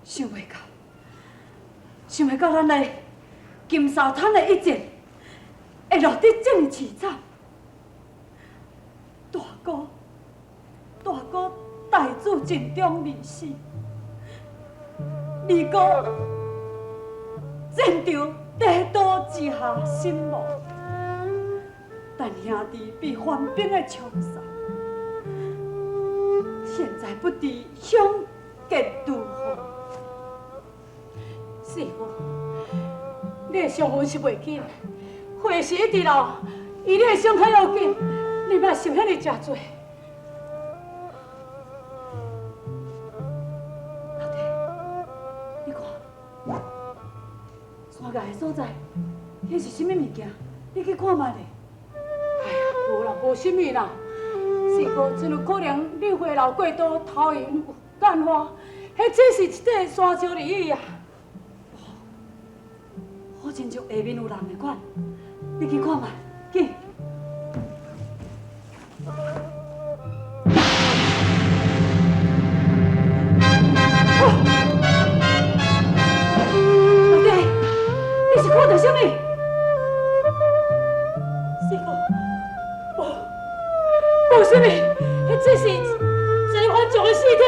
想袂到，想袂到咱的金沙灘的一戰會落得這麼淒慘。大哥，大哥大主盡忠而死，二哥戰場地刀之下身亡，但兄弟被番兵的槍殺，現在不知相見如何。師傅，你的傷痕是袂緊，血是一直流，伊你的傷較要緊，你莫受遐爾濟罪。老弟，你看，山崖的所在，彼是啥物物件？你去看覓咧。哎呀，無啦，無啥物啦。是講真有可能你血流過多，頭暈眼花，彼只是一塊山石而已啊。好親像下面有人的款，你去看覓，緊。老弟，你是看到啥物？師傅，無，無啥物，彼只是一个反常的屍體。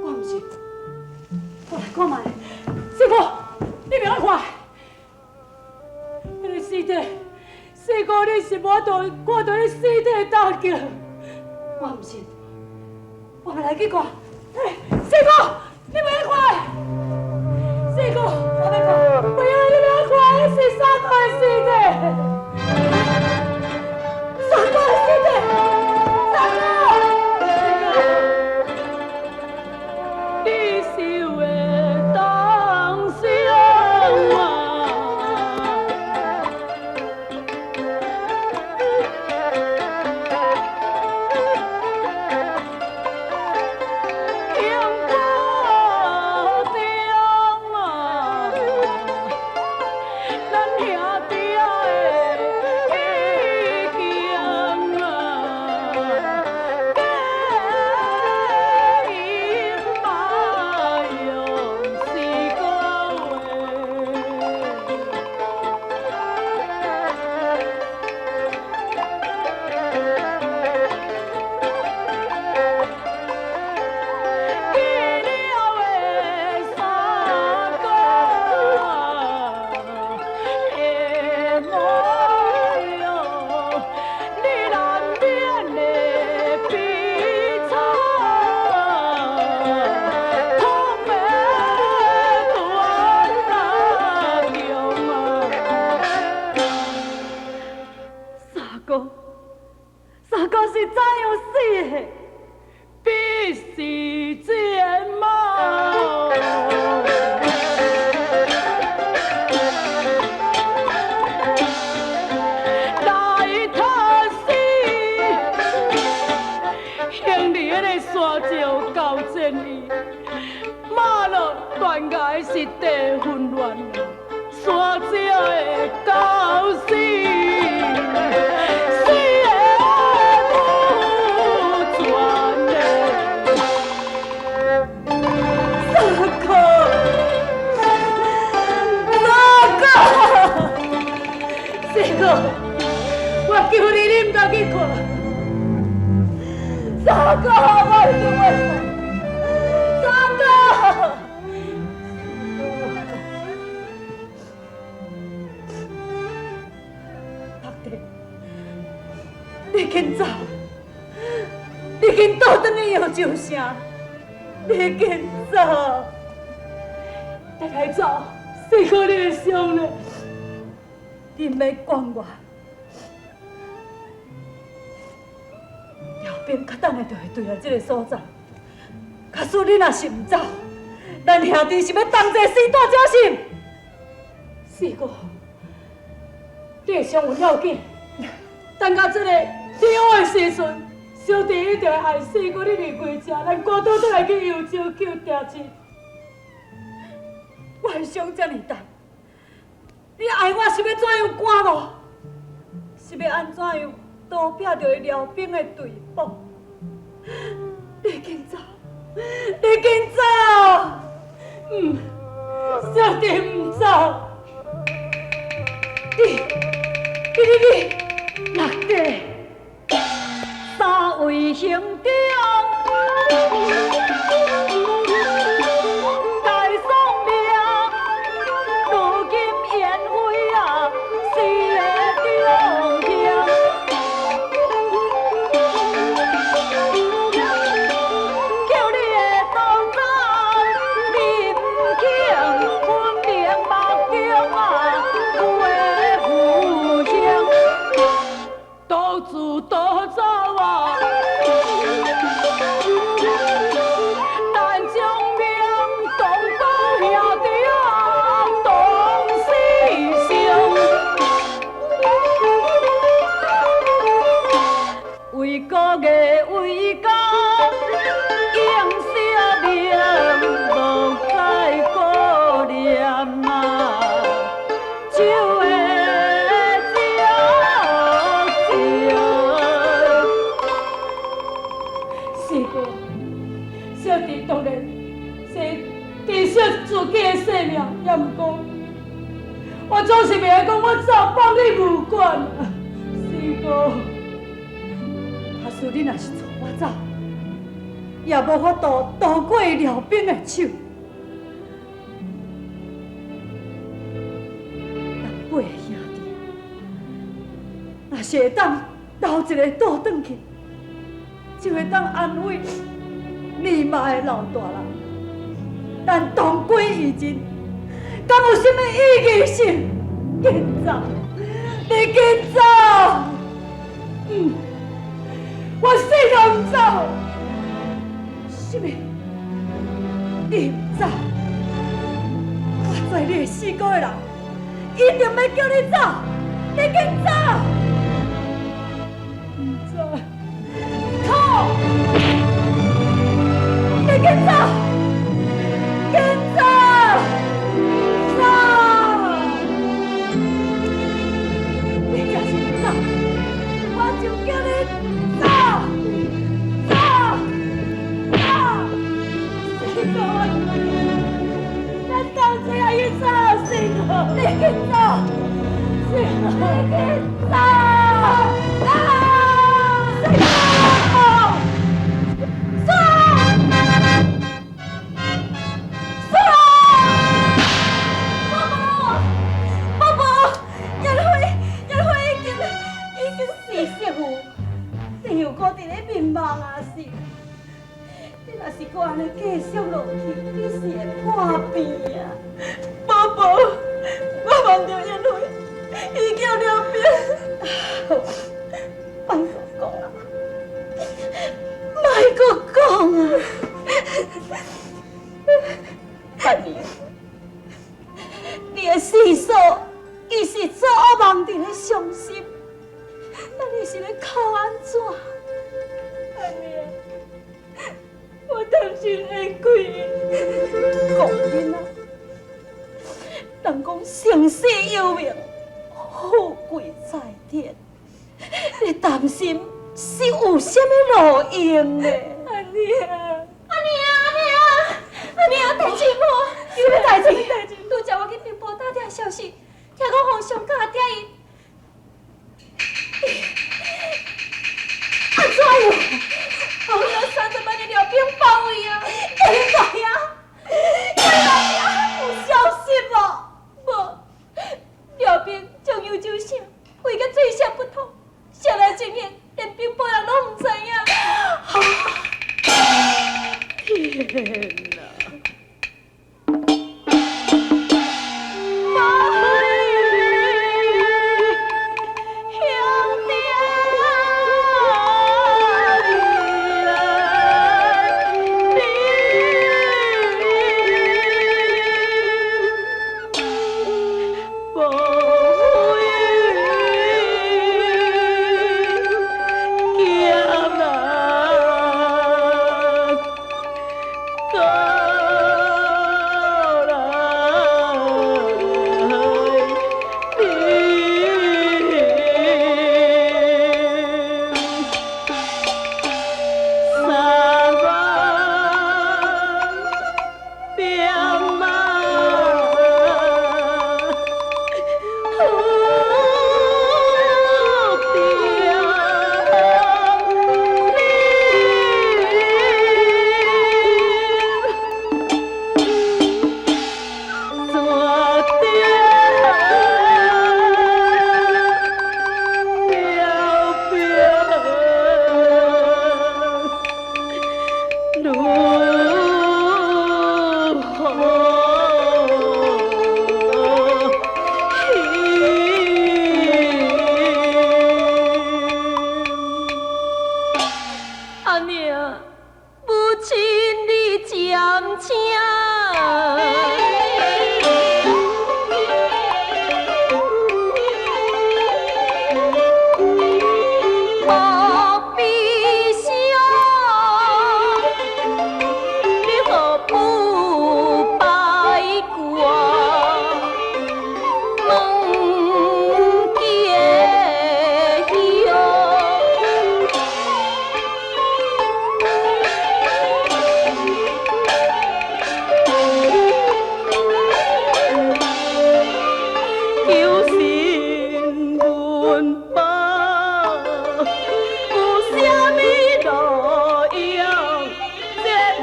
我毋信，我來看覓。師傅，你袂愛看，彼个屍體，師哥你是無法度看到彼屍體的打擊。我毋信，我欲來去看。師哥，你袂愛看，師哥，我欲看，袂愛你袂愛看，彼是三哥的屍體，三哥的屍體，三哥，你受的重傷啊！山石交戰伊，馬落斷崖是地混亂，山石會到死，死的無全的。三哥，三哥，四哥，我求你，你毋通去看。三哥，我求你，三哥。白弟，你緊走，你緊倒轉去揚州城，你緊走，等來走，四哥你會傷咧。你毋免管我。廖兵較等下就會對來這个所在。假使你若是毋走，咱兄弟是欲同齊死大才是。四哥，你的傷有要緊，等到這个天黑的時陣，小弟一定會害四哥你離開這，咱趕倒轉來去揚州救爹親。我的傷這爾重，你愛我是欲怎樣趕路？是欲按怎樣逃避著伊廖兵的追捕？你緊走，你緊走！嗯，小弟毋走。你、你、你、你，六弟，三位兄長，該喪命，如今燕飛啊，死的中兄。叫你的逃走，你毋肯，分明目中啊有的父兄。独自逃走啊！但將命當保兄弟啊，當死生。為國的為家，用性命無再顧念啊，手的情。四哥，小弟當然是珍惜自己的性命，也毋過，我總是袂會講我走放你無管。四哥，假使你若是帶我走，也無法度逃過廖兵的手。咱八个兄弟，若是會當留一个倒轉去，就會當安慰年邁的老大人。咱同歸於盡，敢有啥物意義性？緊走，你緊走！嗯，我死都毋走。啥物？你毋走？我做你的四哥的人，一定欲叫你走！你緊走！毋走。靠！你緊走！緊走！走！你若是毋走，我就叫你走！走！走！四哥，我求你，咱當初也去走，四哥。你緊走！四哥，你緊走！啊！四哥！走！走！伯母，伯母，燕飛，燕飛已經死媳婦，媳婦閣佇咧眠夢啊是。你若是閣按呢繼續落去，你是會破病啊！伯母，我夢著燕飛，伊叫廖兵。莫閣講啊！莫閣講啊！八年，你的四嫂伊是做惡夢佇咧傷心，那你是咧哭按怎？阿娘，心会开。讲囡仔，人讲生死有命，富贵在天，你担心是有啥物路用呢？阿娘，阿娘，阿娘，阿娘，代志无？啥物代志？拄才我去兵部打听消息，听讲皇上佮阿爹伊，按怎样？予30万的廖兵包围啊！叫恁大兄，叫恁大兄有消息无？无，廖兵将幽州城围甲水泄不通，啥来情形，连兵部人拢毋知影。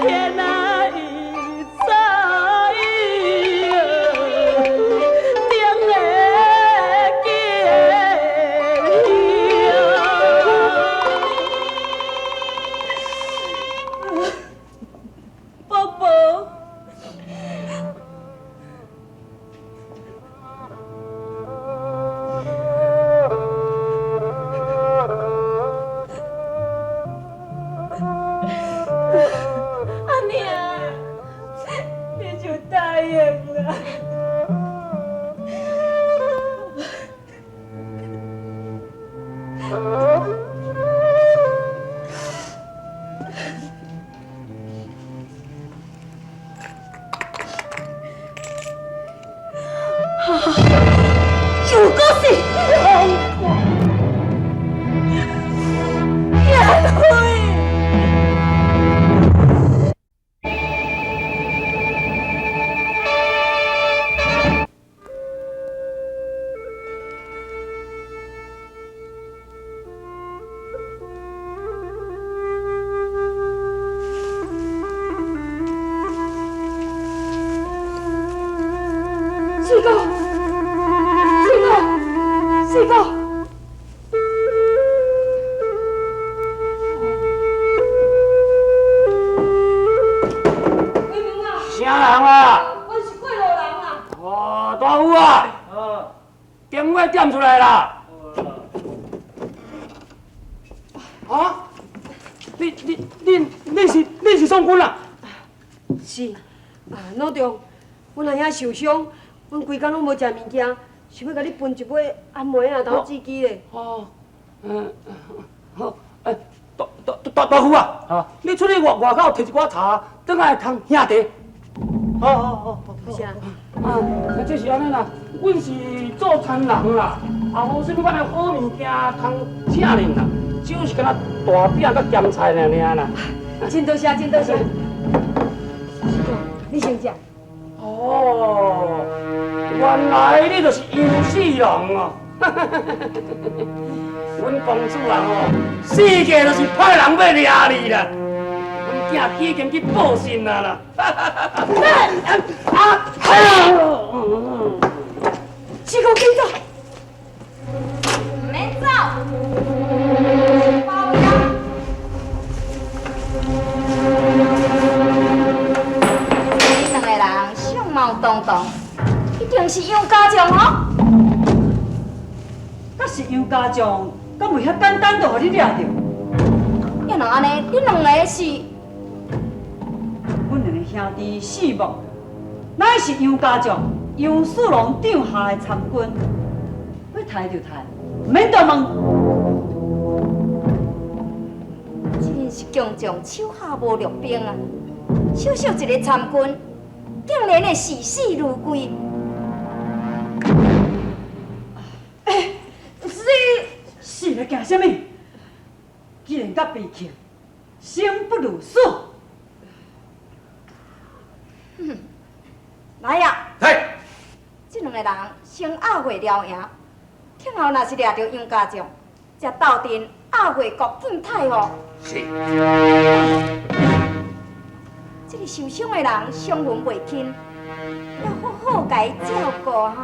天哪！又阁是杨辉。四哥，四哥，四哥！开门啊！啥人啊？阮是过路人啊！哦，大夫啊！电话点出来啦！啊？你是宋军啊？是，啊，老中，阮阿兄受伤，阮规工拢无食物件，想欲共你分一尾红糜仔当止饥咧。哦，嗯，好，哎，大大大夫啊，啊，你出去外外口提一寡茶，轉來通兄弟。好好好，多謝。啊，這是按呢啦，阮是做田人啦，也無啥物款的好物件通請恁啦，只是干焦大餅佮鹹菜爾爾啦。真多謝，真多謝。你先食。哦，原來你就是楊四郎哦。阮公主啊吼，四界都是派人欲掠你啦。阮囝已經去報信啊啦。啊！哎呦！四哥緊走。毋免走，包養。你兩个人相貌堂堂，一定是楊家將吼。敢是楊家將，敢袂遐簡單就予你掠著？要若按呢，恁兩个是？阮兩个兄弟四目，乃是楊家將楊四郎帳下的參軍，欲刣就刣，毋免多問。真是強將手下無弱兵啊！小小一个參軍，竟然會視死如歸。欸，死咧驚啥物？既然佮被扣，生不如死。來啊！嘿，這兩个人先押回辽營，聽後若是掠著楊家將，才鬥陣押回國見太后。是。這个受傷的人傷痕袂輕，要好好共伊照顧哈。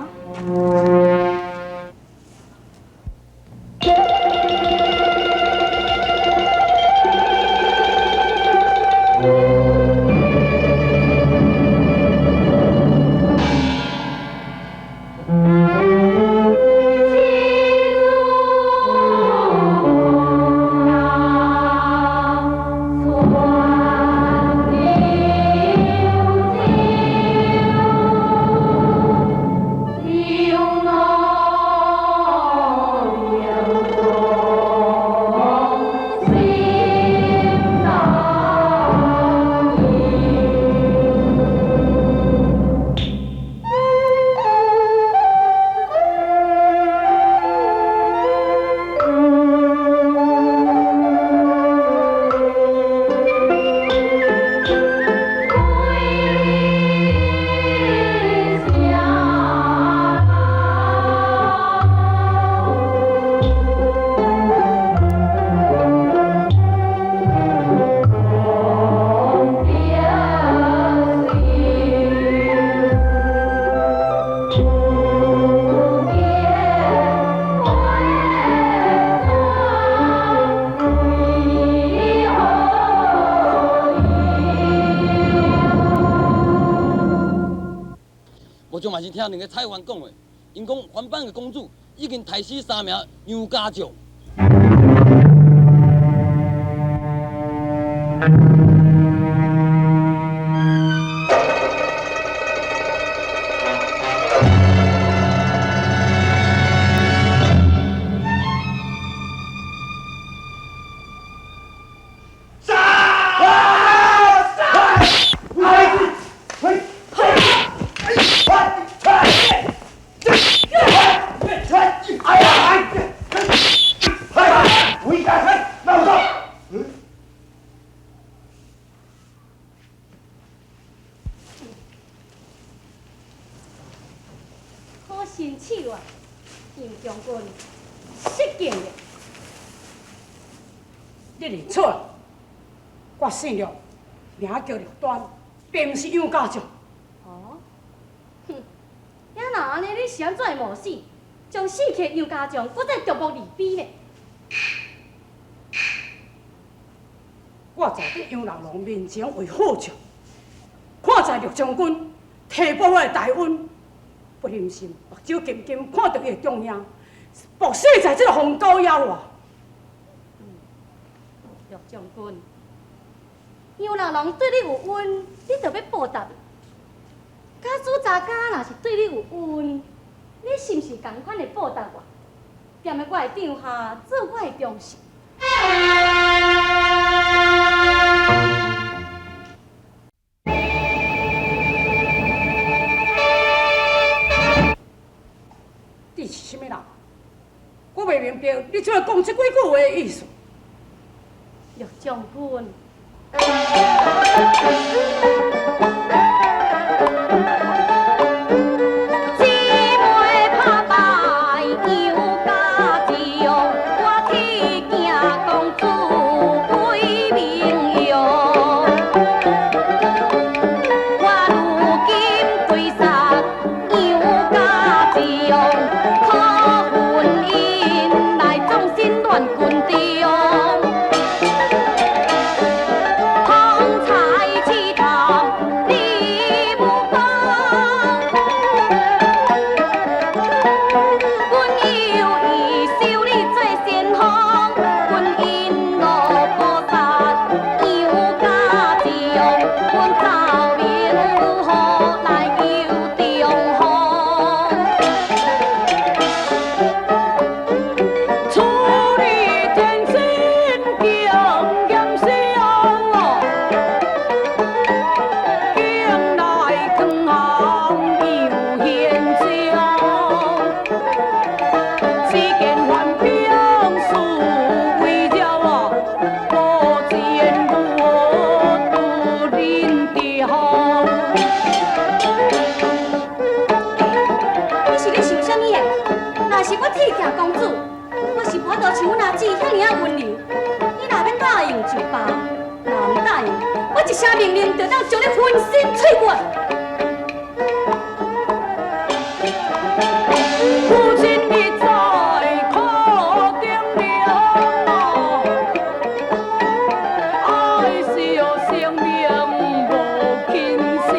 嘛是聽兩个菜園講話，𪜶講番邦的公主已經刣死三名楊家將。好身手啊，杨将军，失敬了。你认错了，我姓陆，名叫陆端，并毋是杨家将。哦，哼，也若按呢，你是按怎会冒死，將死客楊家將閣再琢磨離比呢？我在佇楊六郎面前為好將，看在陸將軍提報我的大恩，不忍心目睭金金看著伊的長兄，暴死在這个荒郊野外。陸將軍，楊六郎對你有恩，你就欲報答。假使查家若是對你有恩，你是毋是仝款會報答我？踮佇我的帳下做我的忠臣。你这讲這幾句話的意思？陸將軍。命令就當將你粉身碎骨。父親一再苦頂梁，愛惜生命無輕鬆，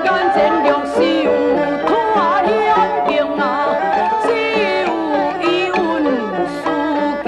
眼前著是有脫險境啊，只有伊阮司機。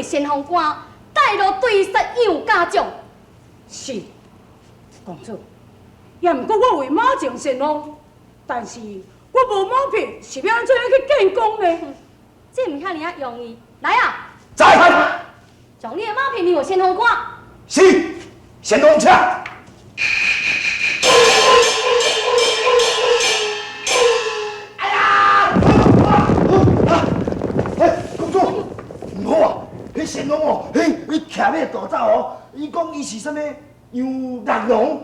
先鋒官帶路對殺楊家將。是，公主。也毋過我為馬前先鋒，但是我無馬匹，是欲按怎樣去建功呢？這毋遐爾仔容易。來啊！在。將你的馬匹留予先鋒官。是，先鋒請。哎呀！哎，公主，毋好啊！彼先鋒哦，彼伊騎馬逃走哦，伊講伊是啥物楊玉龍。